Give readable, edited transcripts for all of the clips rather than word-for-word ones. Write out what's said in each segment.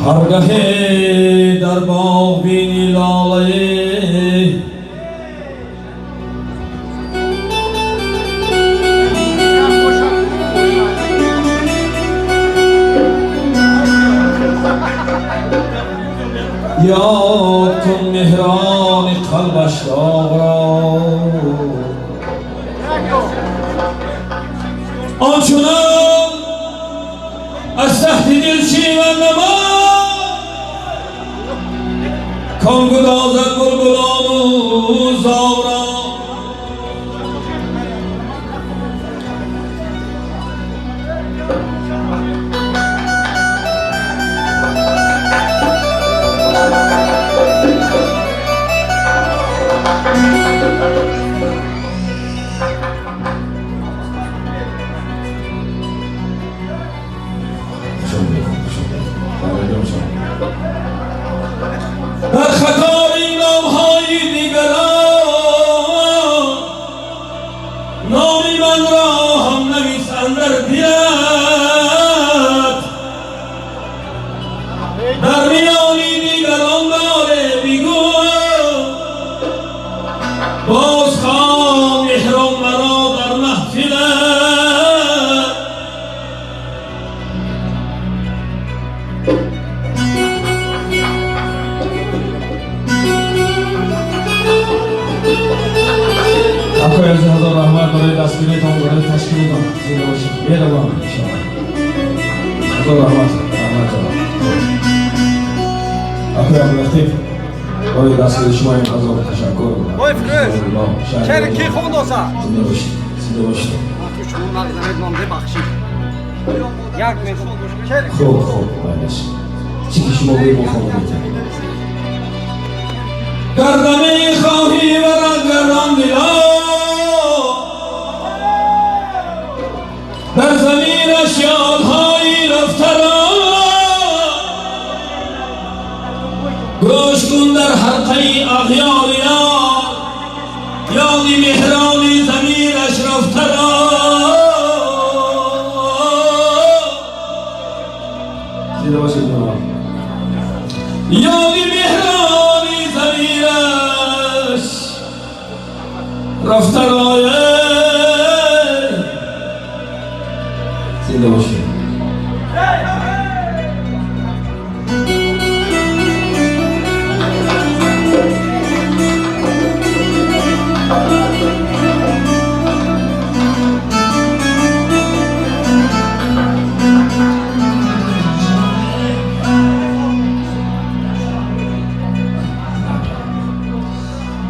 ҳаргаҳе дар боғ бини лолае ёд кун меҳрони қалбаш доғро ончунон аз таҳти дил шиван намо кон гудозад булбулону зорро. Дар хатори номҳои дигарон номи манро ҳам навис андар дилат, дар миёни дигарон боре бигӯ боз хон меҳрон маро дар маҳфилат. Акои азиз, ҳазор раҳмат барои дастгиритон, барои ташкилитон. Зинда бошед, меҳрубон, иншоалло. Ҳазор раҳмат, раҳмат ҷаноб. Акои Абдулатиф, барои дастгири шумо ҳазор ташаккур. Ой, Фирӯз, шеъри ки хондоса? Зинда бошед, зинда бошед. Шумо нағз намедонам, бахшид. Як мешон. Шеъри ки? Хуб, хуб, балеш. Чӣ ки шумо гӯед, мо хонда метавонем. Гар намехоҳӣ варақ гардон дило, дар заминаш ёдҳои рафтаро, гӯш кун дар ҳалқаи ағёри ёр ёди меҳрони заминаш рафтаро. Зинда бошед, ҷаноб. Ёди меҳрони заминаш рафтаро. Зинда бошед.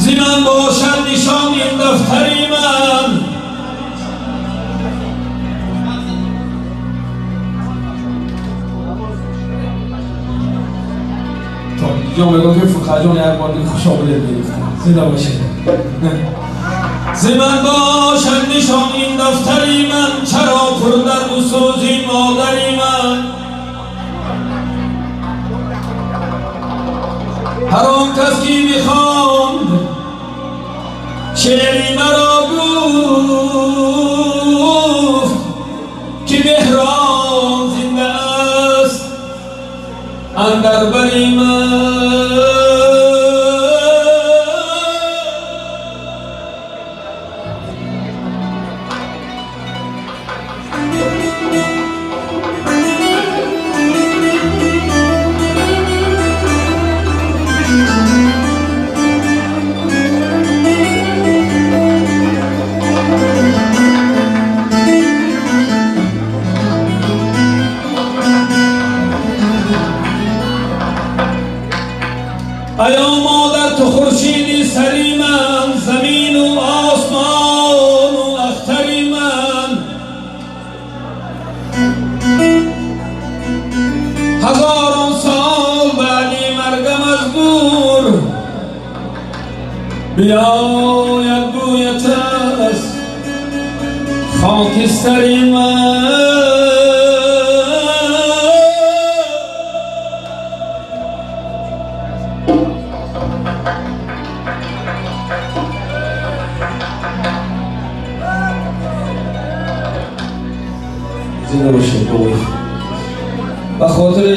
Зи ман бошад нишон ин дафтари ман, ҷон мегӯ ки Фурқатҷон як бор дига хуш омадед мегуфтам. Зинда бошед. Зи ман бошад нишон ин дафтари ман, чаро пурдарду сӯзи модари ман. Ҳар он кас ки бихонд шеъри маро гуфт ки меҳрон зинда аст андар бари ман. Аё модар, ту хуршиди сари ман, замину осмону ахтари ман. Ҳазорон сол баъди маргам аз гур биёяд бӯят аз хокистари ман. Зинда бошед, бобои. Ба хотири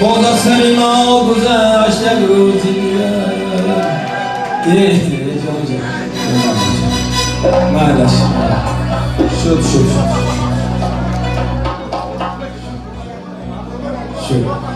Боз аз сари мо гузашт як рӯзи дигар. Ҷон, ҷон, майлаш, шуд, шуд, шуд, шуд.